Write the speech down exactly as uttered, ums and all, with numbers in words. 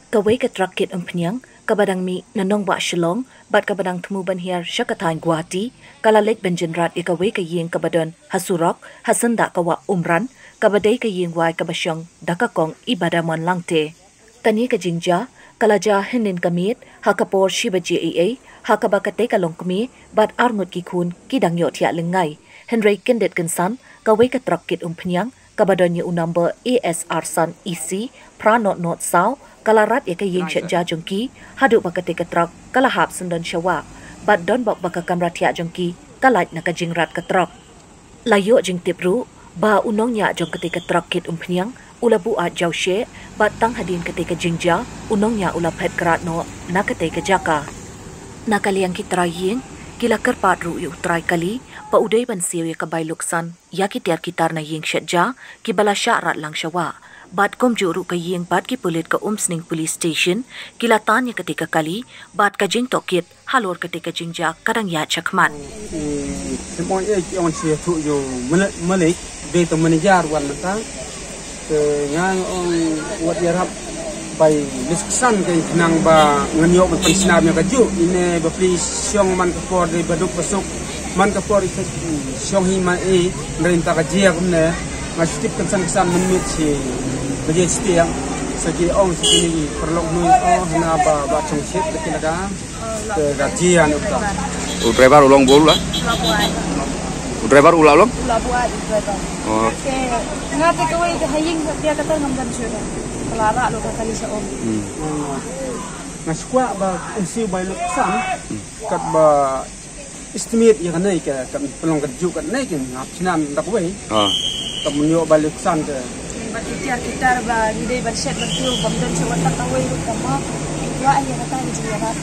Kawei ka truck kit umphniang kaba dang mih na nongbah Shillong bad kaba dang thmu ban hiar sha ka thaiñ Guwahati ka la leit ban jynrat ïa kawei ka ïing kaba don ha surok ha syndah ka wah Umran, kaba dei ka ïing wai kaba shong da ka kong Ibadamon Langte. Kane ka jingjia ka la jia hynnin ka miet ha ka por shi baje eiei, ha kaba katei ka longkmie bad arngut ki khun ki dang ïohthiah lyngngai. Hynrei kyndit kynsan, kawei ka truck kit umphniang kaba don ïa u number A S R san E C phra not not saw ka la rat ïa ka ïing shet ja jong ki, haduh ba katei ka truck ka la hap syndon sha wah bad don bok ba ka kamra thiah jong ki ka lait na ka jingrat ka truck. La ïoh jingtip ruh ba u nongñiah jong katei ka truck kit umphniang u la buaid jaw sheh bad tang hadien katei ka jingjia u nongñiah u la phet krad noh na katei ka jaka. Na ka liang ki trai ïing ki la kyrpad ruh ïa u trai kali ba u dei ban siew ïa ka bai luksan ïa ki tiar ki tar na ïing shet ja kiba la shah rat lang sha wah. Bad kumjuh ruh ka ïing bad ki pulit ka Umsning Police Station ki la tan ïa katei ka kali bad ka jingtohkit halor katei ka jingjia ka dang ïaid shakhmat. Ki, ki ong eh, ki ong shi tu yo mele-, melek, be to manager wan mynta. Te nga ong wat ïarap bai luksan ka khnang ba ngan ïoh ban pynsnam ïa kajuh. Ine ba pli shong man ka por dei ba duk ba suk. Man ka por i shong hi man i, nrin ta ka jia kumne. Nga shu tip kynsan kynsan mynmiet shi baje shiteng. Sa ki ong shi kini paralok hnoi, oh, hana ba, ba chong shit ba ki lada. Te ka jia ne uta. U driver u long bol la? U la buai. U driver u la long? U la buai u driver. Oh. Te nga te kawei ka ha ïing ka dia kata ngam don shuh. Ka la rah lo ka kali sha om. Hmm. Nga shu kwah ba un siew bai luksan. Hmm. Katba estimate ïa kane ka, ka pynlong ka juh kane ka ngap chnan da kawei. Ah. Ka mun ïoh ba luksan ka. Ba ki tiar ki tar ba ngi dei ban shet ban siew bym don shuh wat ta kawei ruh ka ma. Wa ïa kata ka jingïarap.